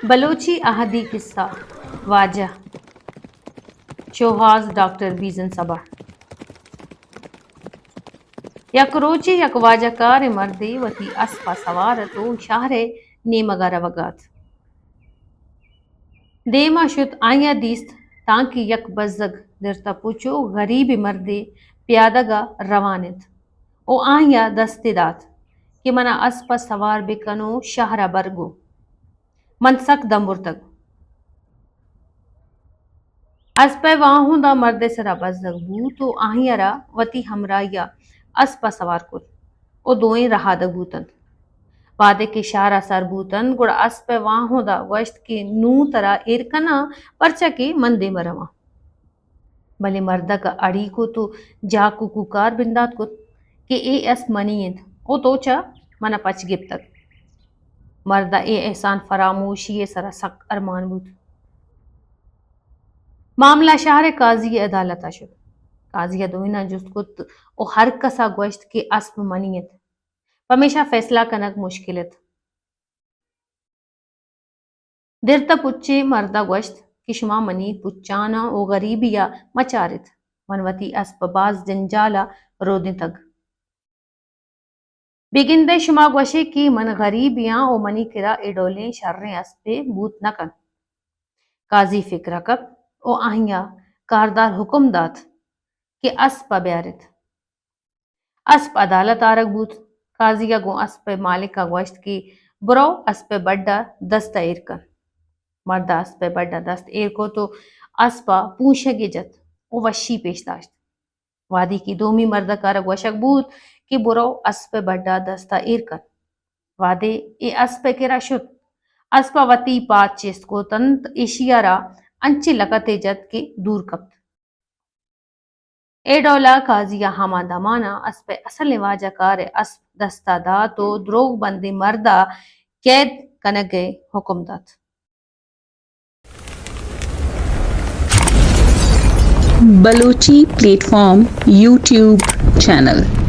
بلوچی اہدی قصہ، واجہ شوہاز، ڈاکٹر بیزن صبا۔ یک روچے یک واجہ کاریں مردے وتی اسپ ءَ سوار ات ءُ شہر ءِ نیمگ ءَ روگ ءَ ات۔ دیم ءَ شت، آئی ءَ دیست تانکہ یک بزگ درتہ پچ ءُ غریبیں مردے پیادگ ءَ روان انت ءُ آئی ءَ دستے دات کہ من ءَ اسپ ءَ سوار بہ کن ءُ شہر ءَ بر گوں۔ من سک دمبرتگ۔ اسپ ءِ واہند ءَ مرد ءِ سرا بزگ بوت ءُ آئی ءَ را وتی ہمراہی ءَ اسپ ءَ سوار کت ءُ دوئیں رہادگ بوت انت۔ وہدے کہ شہر ءَ سر بوت انت، گڑا اسپ ءِ واہند ءَ گوشت کہ نوں ترا ایر کناں، پرچا کہ من دیم ءَ رواں۔ بلے مردک ءَ اڑی کت ءُ جاک ءُ کوکار بندات کت کہ اے اسپ منی انت ءُ تو چہ من ءَ پچ گپتگ۔ مرد ءَ اے احسان فراموشی ءِ سرا سک ارمان بوت۔ معاملہ شہر ءِ قاضی ءِ عدالت ءَ شت۔ قاضی ءَ دوئیناں جست کت ءُ ہر کس ءَ گوشت کہ اسپ منی انت، پمیشا فیصلہ کنگ مشکل ات۔ درتہ پچیں مرد ءَ گوشت کہ شما منی پچاناں ءُ غریبی ءَ مہ چار ات۔ من وتی اسپ ءَ باز جنجال ءَ رودینتگ۔ بگندئے شما گوشئے کہ من غریبے آں ءُ منی کرا اے ڈولیں شریں اسپے بوت نہ کنت۔ قاضی فکر ءَ کپت ءُ آئی ءَ کاردار حکم دات کہ اسپ ءَ بیاریت۔ اسپ عدالت ءَ آرگ بوت۔ قاضی ءَ گوں اسپ ءِ مالک ءَ گوشت کہ برو اسپ ءِ بڈ ءَ دست ءَ ایر کن۔ مرد ءَ اسپ ءِ بڈ ءَ دست ایر کت ءُ اسپ ءَ پونشگے جت ءُ وشی پیش داشت۔ وہدے کہ دومی مردک ءَ را گوشگ بوت کہ برو اسپ ءِ بڈ ءَ دست ءَ ایر کن۔ وہدے اے اسپ ءِ کرا شت، اسپ ءَ وتی پاد چست کت انت، ایشی ءَ را انچیں لکتے جت کہ دور کپت۔ اے ڈول ءَ قاضی ءَ ہما دمان ءَ اسپ ءِ اصلیں واجہ کار ءِ اسپ دست ءَ دات ءُ دروگ بندیں مرد ءَ قید کنگ ءِ حکم دات۔ Balochi plate form YouTube channel.